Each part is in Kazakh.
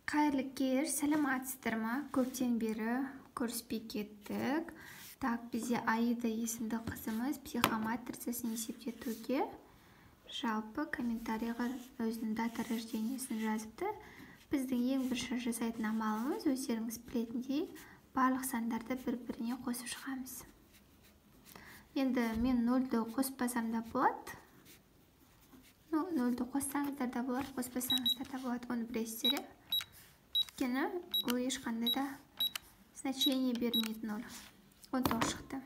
Қайырлы кеш, сәлеметсіздер ма? Көптен бері көріспей кеттік. Так, бізде Аида есімді қызымыз психоматрицасын есептетуге жалпы комментарийға өзінің дата рождениесін жазыпты. Біздің ең бірінші жасайтын амалымыз, өздеріңіз білетіндей, барлық сандарды бір-біріне қосып шығамыз. Енді мен 0-ді қоспасам да болады. Ну, 0-ді қоссаңыздар да болады, қоспасаңыздар да болады, оны білесіздер, иә? Өйткені ол ешқандай да значение бермейді 0. 19 шықты.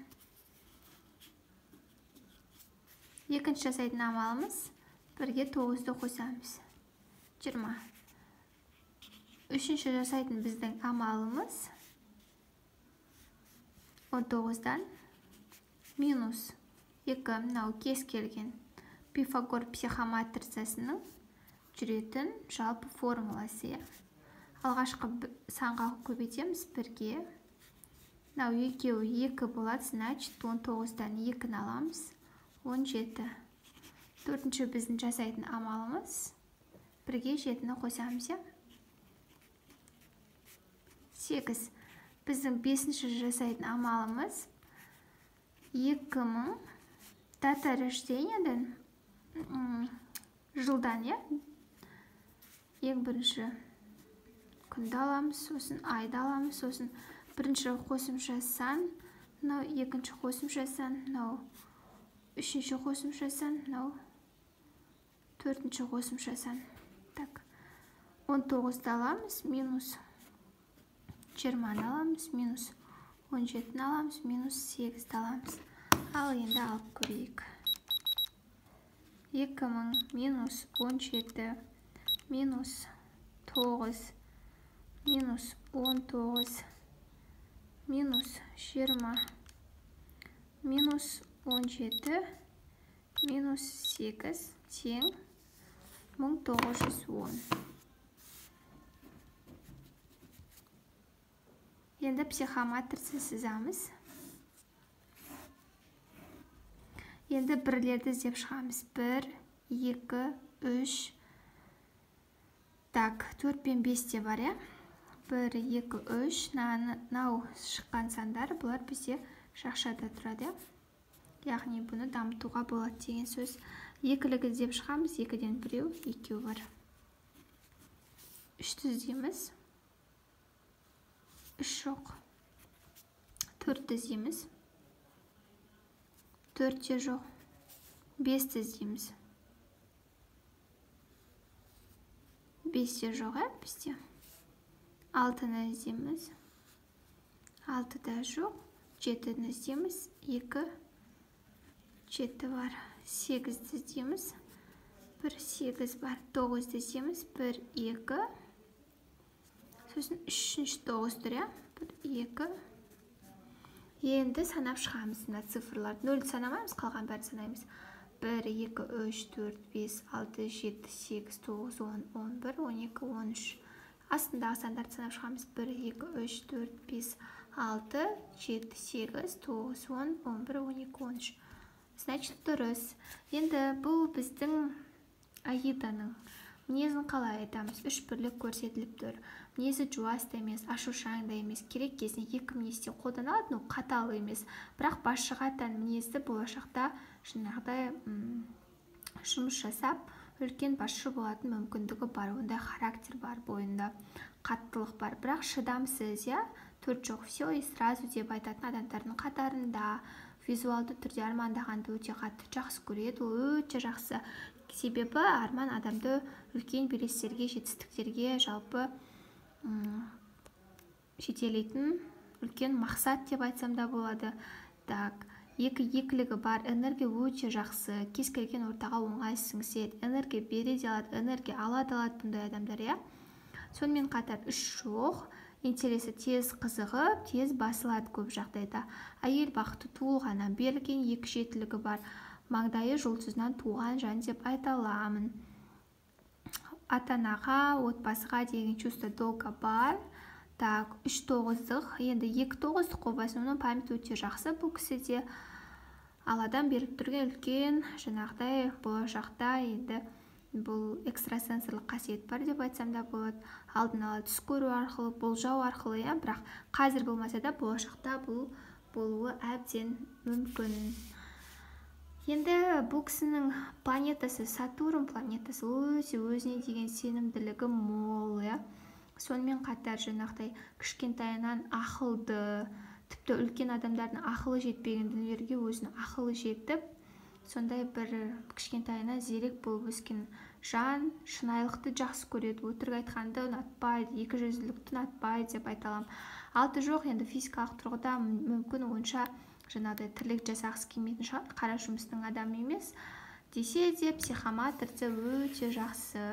Екінші жасайтын амалымыз, бірге 9-ды қосамыз. 20. Үшінші жасайтын біздің амалымыз 19-дан минус 2, мынау кез келген Пифагор психоматрицасының жүретін жалпы формуласы. Алғашқы санға көбейтеміз бірге. Мынау екеуі 2 болады, значит 19-дан 2-ні аламыз, 17. Төртінші біздің жасайтын амалымыз, бірге 7-ні қосамыз, иә? 8. Біздің бесінші жасайтын амалымыз 2000 дата рождениеден жылдан, иә? Ең бірінші күнді аламыз, сосын айды аламыз, сосын бірінші қосымша сан, мынау екінші қосымша сан, мынау үшінші қосымша сан, мынау төртінші қосымша сан. Так, 19-ды аламыз, минус 20-ны аламыз, минус 17-ні аламыз, минус 8-ді аламыз. Ал енді алып көрейік. 2000 минус 17 минус 9 минус 19 минус 20 минус 17 минус 8 тең 1910. Енді психоматрица сызамыз. Енді бірлерді іздеп шығамыз. 1, 2, 3. Так, 4 пен 5 те бар, иә? 1, 2, 3. Мынау шыққан сандар, бұлар бізде жақшада тұрады, иә? Яғни бұны дамытуға болады деген сөз. Екілік іздеп шығамыз. 2-ден біреу, екеу бар. 3-ті іздейміз. 3 жоқ. 4-ті іздейміз. 4 те жоқ. 5-ті іздейміз. 5 те жоқ, ә, бізде. 6-ны іздейміз. 6 да жоқ. 7-ні іздейміз. 2, 7 бар. 8-ді іздейміз. 1, 8 бар. 9-ді іздейміз. 1, 2. Сосын 3-ші 9 тұр, иә? 1, 2. Енді санап шығамыз мына цифрларды. 0-ді санамаймыз, қалған бәрін санаймыз. 1, 2, 3, 4, 5, 6, 7, 8, 9, 10, 11, 12, 13. Астындағы сандарды санап шығамыз. 1, 2, 3, 4, 5, 6, 7, 8, 9, 10, 11, 12, 13. Значит, дұрыс. Енді бұл біздің Аиданың мінезін қалай айтамыз? 3 бірлік көрсетіліп тұр. Мінезі жуас та емес, ашушаң да емес, керек кезінде екі мінезде қолдана алады, но қатал емес. Бірақ басшыға тән мінезді болашақта жаңағыдай жұмыс жасап, үлкен басшы болатын мүмкіндігі бар. Ондай характер бар бойында, қаттылық бар. Бірақ шыдамсыз, иә? 4 жоқ, все и сразу деп айтатын адамдардың қатарында. Визуалды түрде армандағанды өте қатты жақсы көреді, ол өте жақсы. Себебі арман адамды үлкен белестерге, жетістіктерге жалпы жетелейтін үлкен мақсат деп айтсам да болады. Так, екі екілігі бар, энергия өте жақсы, кез келген ортаға оңай сіңіседі, энергия бере де алады, энергия ала да алады бұндай адамдар, иә? Сонымен қатар 3 жоқ, интересі тез қызығып, тез басылады көп жағдайда. Әйел бақыты туылғаннан берілген, 2 жетілігі бар, маңдайы жұлдызынан туған жан деп айта аламын. Ата-анаға, отбасыға деген чувство долга бар. Так, 3 тоғыздық, енді 2 тоғыздық қой, в основном память өте жақсы бұл кісіде. Алладан беріп тұрған үлкен жаңағыдай болашақта енді Бұл экстрасенсорлық қасиет бар деп айтсам да болады. Алдын ала түс көру арқылы, болжау арқылы, иә, бірақ қазір болмаса да болашақта бұл болуы әбден мүмкін. Енді бұл кісінің планетасы Сатурн планетасы, өте өзіне деген сенімділігі мол, иә. Сонымен қатар жаңағыдай кішкентайынан ақылды, тіпті үлкен адамдардың ақылы жетпеген дүниелерге өзінің ақылы жетіп, сондай бір кішкентайынан зерек болып өскен жан. Шынайылықты жақсы көреді, өтірік айтқанды ұнатпайды, екіжүзділікті ұнатпайды деп айта аламын. Алты жоқ, енді физикалық тұрғыда мүмкін онша жаңағыдай тірлік жасағысы келмейтін шығар, қара жұмыстың адамы емес десе де, психомоторсы өте жақсы.